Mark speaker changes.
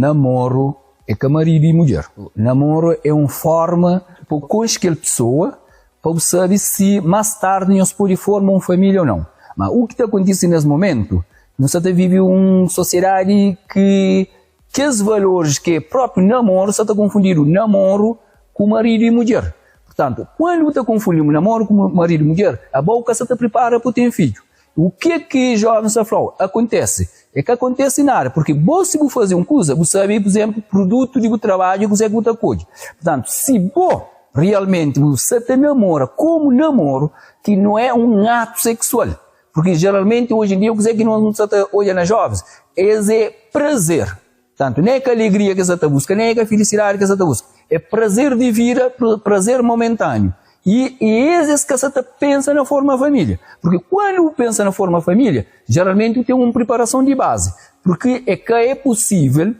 Speaker 1: Namoru é ka maridu i mudjer. Namoru é un forma pa bu konxe kel pesoa, pa bu sabe si más tardi nhos pode forma un família ô nau. Má u ki ta kontise nes momentu, nu sta ta vive un sosiedadi ki kes valoris ki é própi namoru sta ta konfundidu namoru ku maridu i mudjer. Purtantu, kuandu bu ta konfundi namoru ku maridu i mudjer, abo bu ka sta ta pripara pa bu ten fidju. U ke ki jovens ta flau akontese? E ka akontese nada, purki bo si bu faze un kuza, bu sabe, pur izemplu, prudutu di bu trabadju kuzé ki bu ta kodje. Purtantu, si bo realmenti bu sa ta namora komu namoru, ki no é un atu seksual, purki jeralmenti oji en dia kuzé ki no sa ta odja na jovens, es é prazer. Purtantu, nen é ka alegria ki es sa ta buska, nen é ka filisidadi ki es sa ta buska, é prazer di vida, prazer momentaniu. I es es ka sa ta pensa na forma família. Purki kuandu bu pensa na forma família, jeralmenti bu ten un priparason di bazi. Purki é ka é pusível.